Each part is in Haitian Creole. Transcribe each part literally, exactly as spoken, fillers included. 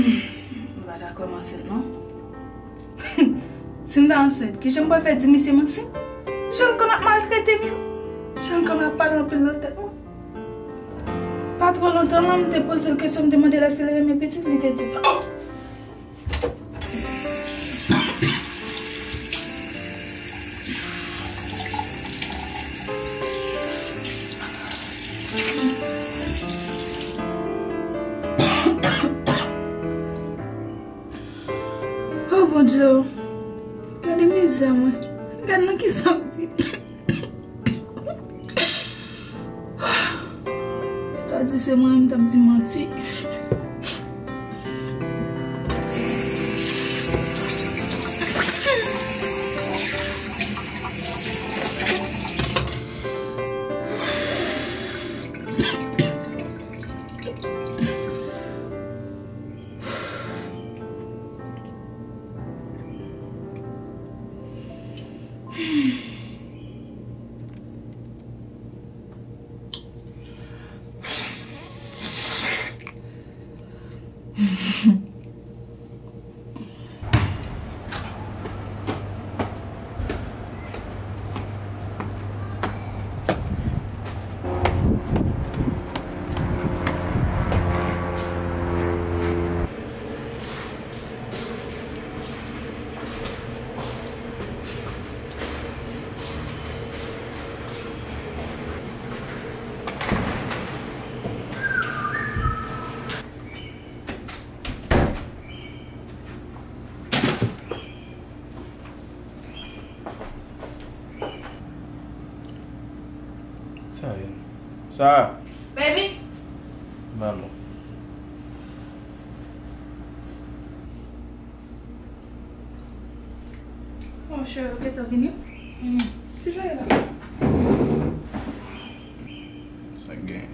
M pa ta kwè m ansent non. Si m ta ansent, kijan m pral fè di misye manti? Jan l konn ap maltrete m yo, jan l konn ap pale anpil nan tèt mwen. Pa twò lontan lan, m te poze l kesyon, m te mande l èske l renmen pitit, li te di, oh! Oh Bondye, gade mizè mwen. Gade nan kisa m viv. Yo ta di se mwen, m t ap di manti. Sa ye? Sa? Baby. Ba non. Bon, cheri, ou gentan vini? Mm. Kijan ye la? Sa gen?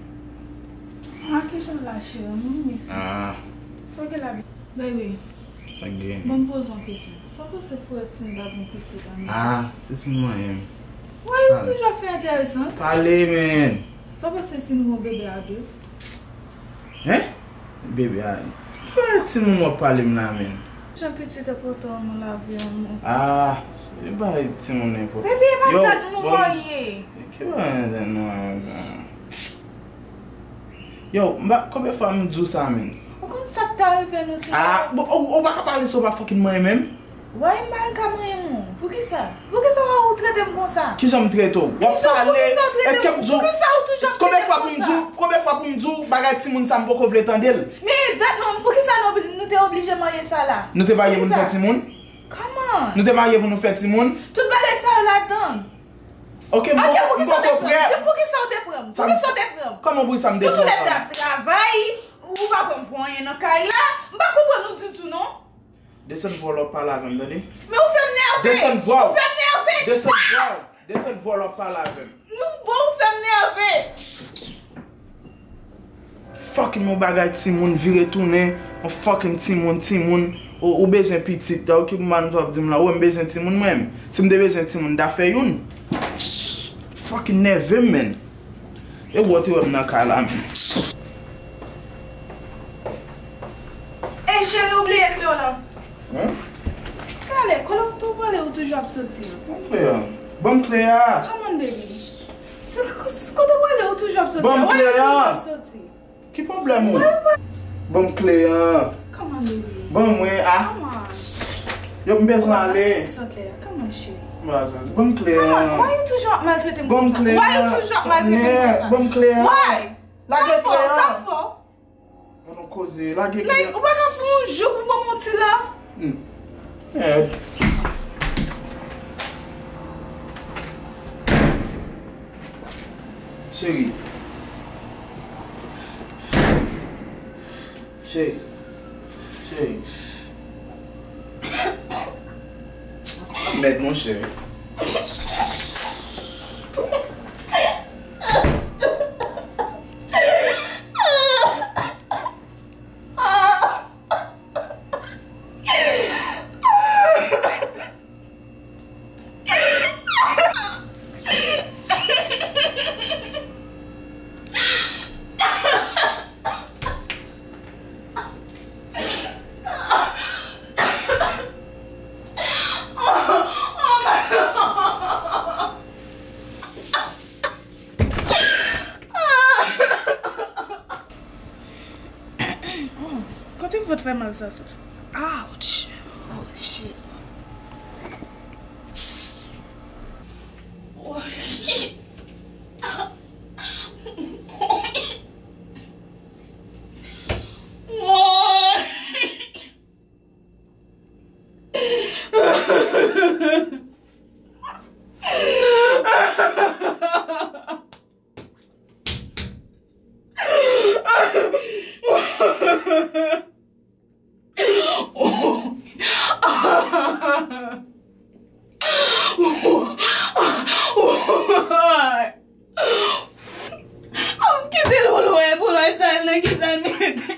Ah, kijan la, cheri? M miss ou. Ah. Sa gen la? Baby. Sa gen? Bon, m poze yon kesyon. Sa w panse pou si m ta gen pitit an? Ah, se si m manyen m. Why ou toujou ap fè enteresan? Pale, man. Sa w panse si nou gen yon bebe a de? Hein? Bebe a. Ki bagay timoun w ap pale m la, man? Jan pitit enpòtan nan lavi an, non. Ah, se bagay timoun enpòtan. Bebe, e pa tèt nou manyen. Ki bagay tèt nou manyen, man? Yo, m pa, konbyen fwa m di w sa, man? Ou konn sa k ta rive nou si... Ah, bon, ou, ou pa ka pale si w pa fucking manyen menm? Why m pa ka manyen moun? Poukisa? Poukisa w trete m konsa? Kijan m trete w? W ap pale, èske m di w, konbyen fwa pou m di w, konbyen fwa pou m di w bagay timoun sa m poko vle tande l? Men dat non, poukisa nou, nou te oblije manyen sa la? Nou te marye pou nou fè timoun? Kòman? Nou te marye pou nou fè timoun? Tout bagay sa yo ladan. Ok, m poko, m poko prè. Poukisa w te pran m? Poukisa w te pran m? Kòman poukisa m te pran w? Nou toulède ap travay, ou pa pran m pou anyen nan kay la. M pa konprann ou ditou non. Desann vwa w lè w ap pale avè m, tande? Men ou fè m nève! Desann vwa w! Ou fè m nève! Desann vwa w! Desann vwa w lè w ap pale avè m! Nou bon, ou fè m nève! Fucking yon bagay timoun vire tounen, yon fucking timoun, timoun, ou, ou bezwen pitit, ok, pou m pa nou t ap di m la, ou wè m bezwen timoun mwen menm. Si m te bezwen timoun, m ta fè youn. Fucking nève m, man. E w te wè m nan kay la, men. Ey, cheri, ou bliye kle w lan. Hein? Talè, kote w prale ou toujou ap soti an? Ban m kle a. Ban m kle a. Come on, baby. Se, kote w prale ou toujou ap soti an? Ban m kle a. Why ou toujou ap soti? Ki pwoblèm ou? Ban m kle a. Come on, baby. Ban mwen a. Come on. Yo, m bezwen ale. Come on, cheri. Ban m kle a. Come on, why you toujou ap maltrete m konsa? Why you toujou ap maltrete m konsa? Ban m kle a. Why? Lage kle a. Sa m fè w? Ban nou koze. Lage kle a. Like, ou pa ka pran yon jou pou ban m yon ti love? Hmm. Mèd. Cheri. Cheri. Cheri. Mèd, monchè. Vant fè mal sa, sa. Ouch! Oh, shit. Oh. Kite l pou l wè, pou l wè sa nan ki sa l mete.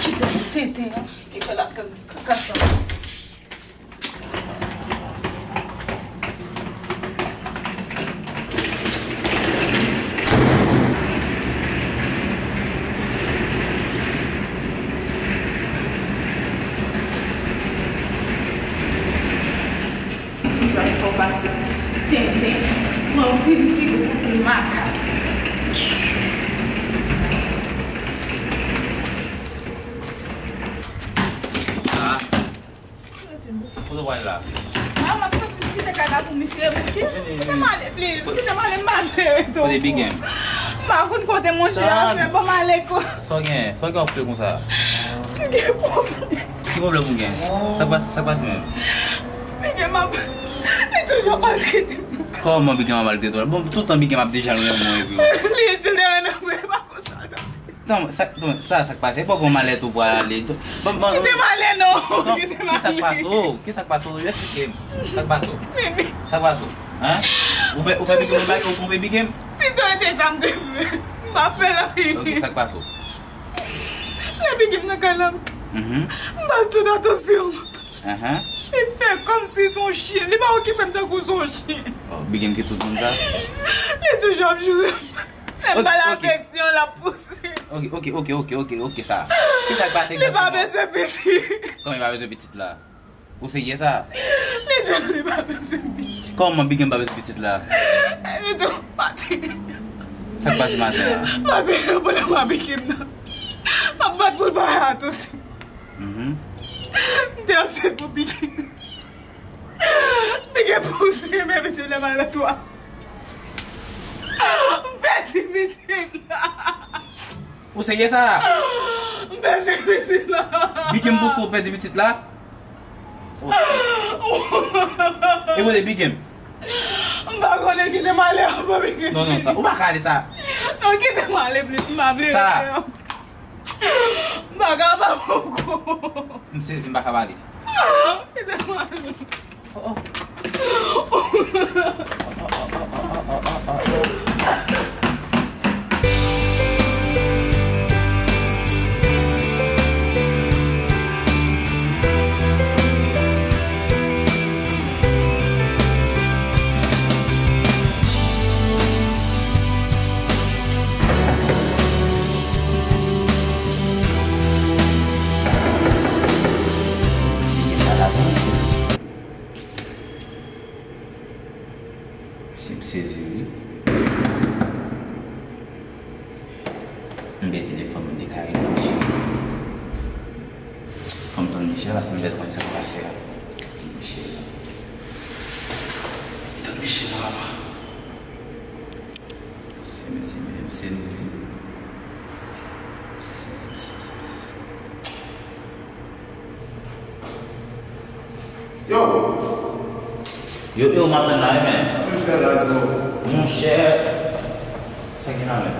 Kite tenten an, ki fè l ap fè m kaka sa. Toujou ap fè w pase tenten, pran anpil figi, anpil makak. Ah. Kote w pral la? Ah, m ap soti kite kay la pou misye. Kite m ale, please. Kite m ale, m pa vle rete. Kote Big M? M pa konn kote monchè a fè, ban m ale ko. Sa w gen? Sa w gen w ap fè konsa? M gen pwoblèm. Ki pwoblèm ou gen? Sa k pase, sa k pase menm? Big M ap, li toujou ap maltrete m. Kòman Big M ap maltrete w? Bon, tout tan Big M ap deja l renmen w epi w. Li, si l te renmen mwen, e pa konsa l t ap fè. Non, sa, non, sa, sa k pase? E pa gon malè tou pral ale. Bon, bon, kite m ale non. Non, kite m ale. Kisa k pase w? Kisa k pase w? Eksplike m. Sa k pase w? Sa k pase w? Hein? Ou fè, ou fè Big M, ou fè, ou twonpe Big M? Pito e te sa m te fè. M pa fè l anyen. Ok, sa k pase w? Lè Big M nan kay la, m ba l tout atansyon. Li fè kòmsi se yon chen. Li pa okipe m tankou se yon chen. Oh, Big M ki tout moun sa? Li toujou ap joure m. Lè m ba l afeksyon, l ap pouse. Ok, ok, ok, ok, ok, ok, sa. Kisa k pase egzakteman? Li pa bezwen pitit. Kòman li pa bezwen pitit la? Ou serye sa? Li di li pa bezwen pitit. Kòman Big M pa bezwen pitit la? Li di maten. Sa k pase maten an? Maten an, pandan m ap Big M nan, m ap bat pou l bay atansyon. Mhm. M te ansent pou Big M. Big M pouse m, mete lè m al nan twa. M pèdi pitit la. Ou serye sa? M pèdi pitit la. Big M pouse w pèdi pitit la? Oh, shit. E kote Big M? M pa konnen, kite m ale ankò, Big M. Non, non, sa, ou pa ka ale sa. Non, kite m ale, please, m pa vle rete ankò. M pa kapab ankò. M sezi, m pa ka pale. Kite m ale. Oh, oh. Se m sezi, wi. M byen tande fanm nan dekare nan Michel. Fanm tann Michel la, se m bèt konn sa k pase a. Michel. Tann Michel la, papa. Se men, se men, se men. Yo! Yo, yo, m ap tann la, wi, men. Sa w vin fè la, Zo? Monchè, sa gen la, men?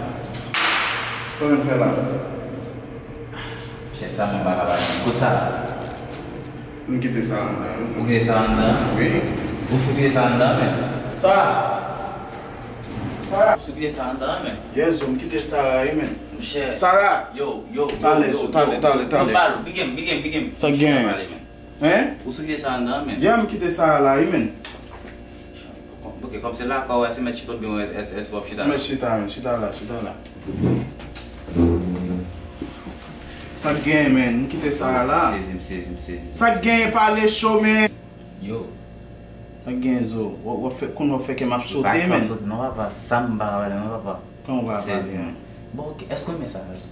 Sa w vin fè la? Monchè, sa mwen pa ka pale. Kot sa? M kite sa anndan, wi. Ou kite sa anndan? Wi. Ou sou kite sa anndan, men? Sa? Sa? Ou sou kite sa anndan, men? Yes, Zo, m kite sa la, wi, men. Monchè. Sara! Yo, yo, yo, talè, yo, Zo, talè, yo. Talè, talè. Yo, pale, Big M, Big M, Big M. Sa gen? Monchè, pale, men. Hein? Ou sou kite sa anndan, men? Yeah, m kite sa la, wi, men. Ok, kòm se lakay ou, se mèt chita oubyen èske w ap chita? Mèt chita, men, chita la, chita la. Sa k genyen, men? M kite sa la. Sezi, m sezi, m sezi. Sa k genyen, pale cho, men? Yo, Sa k genyen, Zo? W ap fè, kounye w ap fè kè m ap sote, pa kè m men. Sote, non, papa. Sa m pa pale, non, papa. Kòman w pa pale, Sezi, men? Bon, ok, èske w renmen sa, Zo?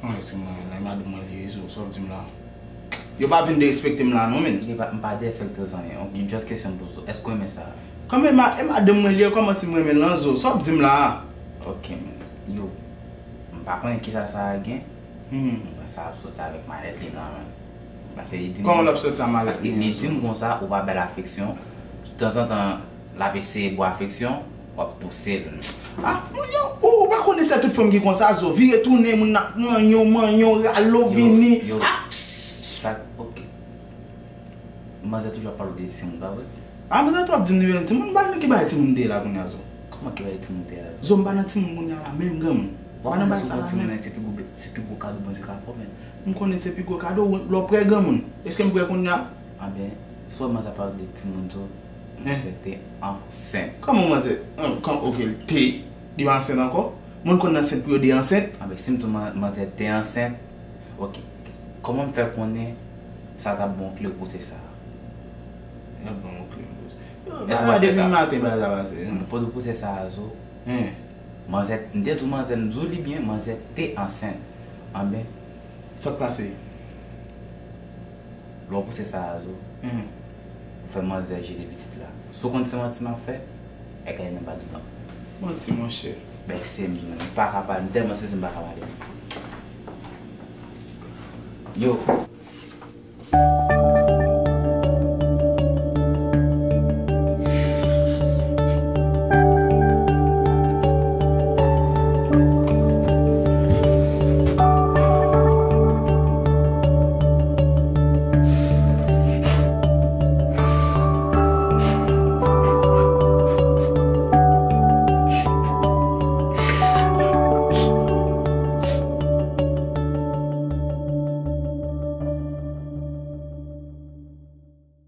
Kòman èske mwen renmen la? E madanm mwen li ye, Zo. Sa w ap di m la? Yo pa vin derespekte m la, non, men. Li pa, m pa derespekte w zanyen. Ok, just kesyon m poze w. Èske w renmen sa? Kòman e ma-, e madanm mwen li ye, kòman si m renmen l lan, Zo? Sa w ap di m la? Ok, men. Yo, m pa konnen kisa sa a gen. Hmm. Mwen sa ap soti avèk malèt li nan men. Paske li di m Kòman l ap soti a malèt Paske li li nan di m konsa, ou pa bèl afeksyon. Tanzantan, l ap eseye ba w afeksyon, w ap pouse l. Ah, moun yo, ou, ou pa konnen se tout fanm ki konsa, Zo. Vire tounen, moun ap manyen w, manyen w, rale w, Yo, vini. yo. Ah, Sa, ok. Manzè toujou ap pale w de timoun, pa vre? Ah, men tante w ap di m nivo timoun, m pa nan ki bagay timoun de la kounye a, Zo. Kòman ki bay timoun de a? Zo, m pa nan timoun kounye a la, menm granmoun. Ou Pa nan konnen bagay si sa w la, pran timoun menm. Nan, se pi gwo, se pi gwo kado Bondye ka fè w, men. M konnen se pi gwo kado, lè w prè granmoun. Èske m prè kounye a? Anben, si w wè manzè ap pale w de timoun, Zo, Hein? Manzè te ansent. Kòman manzè? Ah, kòm, ok, l te, li pa ansent ankò? Moun konn ansent pou yo de ansent? Anben, si m di w man- manzè te ansent, ok. Kòman m fè konnen sa t ap bon kle w pouse sa? Yo bon, ok, m pouse. Yo, Èske bagay w ap fè depi sa? Maten, bagay sa pase. M pote w pouse sa a, Zo. Hein? Manzè, m te di w manzè, m di w li byen, manzè te ansent. Anben, Sa k pase? Lè w pouse sa a, Zo, Hein? ou fè manzè jete pitit la. Si w konn se manti m ap fè, e kay nan ba dodan. Manti, monchè. Bèk se m, m pa ka pale, m tèlman sezi m pa ka pale. Yo,